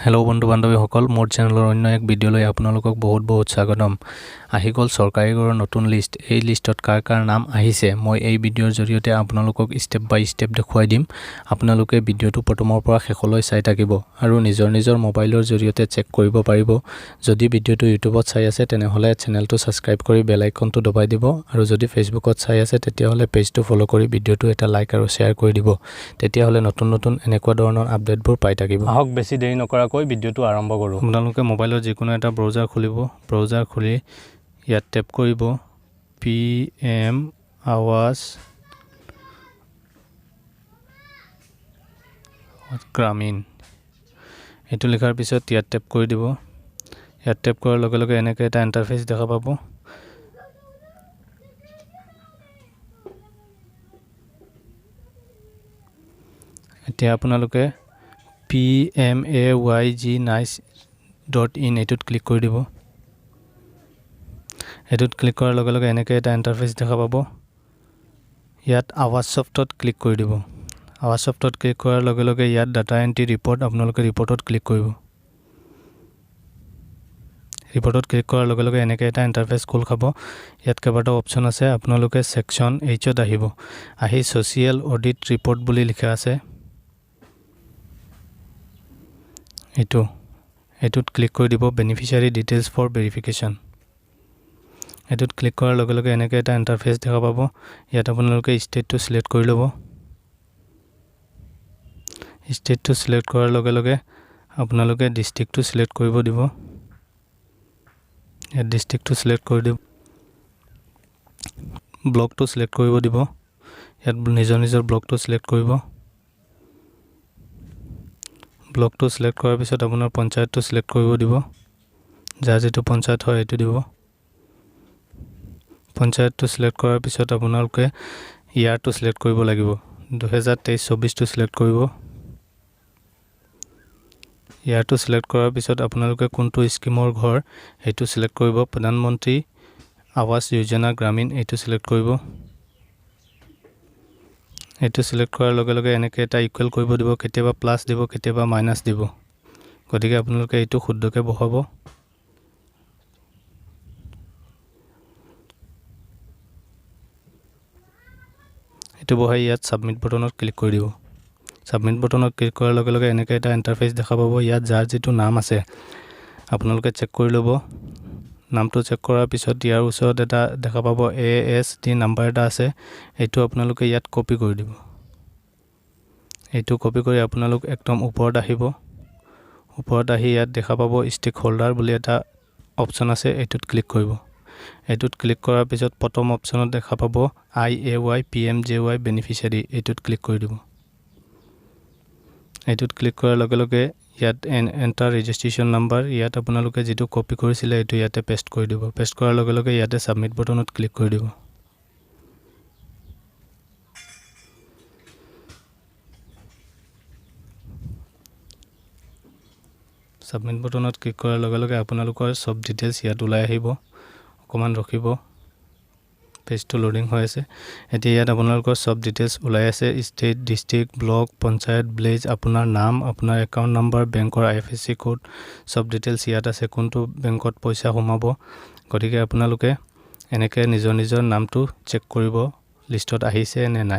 Hello' বন্ধু বান্ধৱীসকল, মোৰ চেনেলৰ অন্য এক ভিডিঅ'লৈ আপোনালোকক বহুত বহুত স্বাগতম। আহি গ'ল চৰকাৰী ঘৰৰ নতুন লিষ্ট। এই লিষ্টত কাৰ কাৰ নাম আহিছে, মই এই ভিডিঅ'ৰ জৰিয়তে আপোনালোকক ষ্টেপ বাই ষ্টেপ দেখুৱাই দিম। আপোনালোকে ভিডিঅ'টো প্ৰথমৰ পৰা শেষলৈ চাই থাকিব আৰু নিজৰ নিজৰ মোবাইলৰ জৰিয়তে চেক কৰিব পাৰিব। যদি ভিডিঅ'টো ইউটিউবত চাই আছে, তেনেহ'লে চেনেলটো ছাবস্ক্ৰাইব কৰি বেল আইকনটো দবাই দিব আৰু যদি ফেচবুকত চাই আছে, তেতিয়াহ'লে পেজটো ফ'ল' কৰি ভিডিঅ'টো এটা লাইক আৰু শ্বেয়াৰ কৰি দিব। তেতিয়াহ'লে নতুন নতুন এনেকুৱা ধৰণৰ আপডেটবোৰ পাই থাকিব। আহক, বেছি দেৰি নকৰাকৈ ভিডিঅ'টো আৰম্ভ কৰোঁ। আপোনালোকে মোবাইলৰ যিকোনো এটা ব্ৰাউজাৰ খুলিব। ব্ৰাউজাৰ খুলি ইয়াত টেপ কৰিব পি এম আৱাস গ্ৰামীণ। এইটো লিখাৰ পিছত ইয়াত টেপ কৰি দিব। ইয়াত টেপ কৰাৰ লগে লগে এনেকৈ এটা ইণ্টাৰফেচ দেখা পাব। এতিয়া আপোনালোকে pmayg.nic.in এইটোত ক্লিক কৰি দিব। এইটোত ক্লিক কৰাৰ লগে লগে এনেকৈ এটা ইণ্টাৰফেচ দেখা পাব। ইয়াত আৱাস ছফ্টত ক্লিক কৰি দিব। আৱাস ছফ্টত ক্লিক কৰাৰ লগে লগে ইয়াত ডাটা এণ্ট্ৰি ৰিপৰ্ট, আপোনালোকে ৰিপৰ্টত ক্লিক কৰিব। ৰিপৰ্টত ক্লিক কৰাৰ লগে লগে এনেকৈ এটা ইণ্টাৰফেচ খোল খাব। ইয়াত কেইবাটাও অপশ্যন আছে। আপোনালোকে ছেকশ্যন এইচত আহিব। আহি ছ'চিয়েল অডিট ৰিপৰ্ট বুলি লিখা আছে, এইটোত ক্লিক কৰি দিব। বেনিফিচিয়াৰী ডিটেইলছ ফৰ ভেৰিফিকেশ্যন, এইটোত ক্লিক কৰাৰ লগে লগে এনেকৈ এটা ইণ্টাৰফেচ দেখা পাব। ইয়াত আপোনালোকে ষ্টেটটো চিলেক্ট কৰি ল'ব। ষ্টেটটো চিলেক্ট কৰাৰ লগে লগে আপোনালোকে ডিষ্ট্ৰিক্টটো চিলেক্ট কৰিব দিব। ইয়াত ডিষ্ট্ৰিক্টটো চিলেক্ট কৰি দিব। ব্লকটো চিলেক্ট কৰিব দিব। ইয়াত নিজৰ নিজৰ ব্লকটো চিলেক্ট কৰিব। ব্লকটো চিলেক্ট কৰাৰ পিছত আপোনাৰ পঞ্চায়তটো চিলেক্ট কৰিব দিব। যাৰ যিটো পঞ্চায়ত হয়, সেইটো দিব। পঞ্চায়তটো চিলেক্ট কৰাৰ পিছত আপোনালোকে ইয়াৰটো চিলেক্ট কৰিব লাগিব। 2023-24টো চিলেক্ট কৰিব। ইয়াৰটো চিলেক্ট কৰাৰ পিছত আপোনালোকে কোনটো স্কীমৰ ঘৰ, সেইটো চিলেক্ট কৰিব। প্ৰধানমন্ত্ৰী আৱাস যোজনা গ্ৰামীণ, এইটো চিলেক্ট কৰিব। এইটো চিলেক্ট কৰাৰ লগে লগে এনেকৈ এটা ইকুৱেল কৰিব দিব। কেতিয়াবা প্লাছ দিব, কেতিয়াবা মাইনাছ দিব। গতিকে আপোনালোকে এইটো শুদ্ধকৈ বহাব। এইটো বহাই ইয়াত ছাবমিট বটনত ক্লিক কৰি দিব। ছাবমিট বটনত ক্লিক কৰাৰ লগে লগে এনেকৈ এটা ইণ্টাৰফেচ দেখা পাব। ইয়াত যাৰ যিটো নাম আছে, আপোনালোকে চেক কৰি ল'ব। নামটো চেক কৰাৰ পিছত ইয়াৰ ওচৰত এটা দেখা পাব, এ এছ ডি নাম্বাৰ এটা আছে। এইটো আপোনালোকে ইয়াত কপি কৰি দিব। এইটো কপি কৰি আপোনালোক একদম ওপৰত আহিব। ওপৰত আহি ইয়াত দেখা পাব, ষ্টেক হোল্ডাৰ বুলি এটা অপশ্যন আছে। এইটোত ক্লিক কৰিব। এইটোত ক্লিক কৰাৰ পিছত প্ৰথম অপশ্যনত দেখা পাব IAY PMJY beneficiary, এইটোত ক্লিক কৰি দিব। এইটোত ক্লিক কৰাৰ লগে লগে ইয়াত এণ্টাৰ ৰেজিষ্ট্ৰেশ্যন নাম্বাৰ, ইয়াত আপোনালোকে যিটো কপি কৰিছিলে, এইটো ইয়াতে পেষ্ট কৰি দিব। পেষ্ট কৰাৰ লগে লগে ইয়াতে ছাবমিট বটনত ক্লিক কৰি দিব। ছাবমিট বটনত ক্লিক কৰাৰ লগে লগে আপোনালোকৰ চব ডিটেইলছ ইয়াত ওলাই আহিব। অকণমান ৰখিব, পেজটো লোডিং হৈ আছে। এতিয়া ইয়াত আপোনালোকৰ চব ডিটেইলছ ওলাই আছে। State, district, block, panchayat, village, আপোনাৰ নাম, আপোনাৰ একাউণ্ট নাম্বাৰ, বেংকৰ আইএফএছচি কোড, চব ডিটেইলছ ইয়াত আছে, কোনটো বেংকত পইচা সোমাব। গতিকে আপোনালোকে এনেকৈ নিজৰ নিজৰ নামটো চেক কৰিব, লিষ্টত আহিছে নে নাই।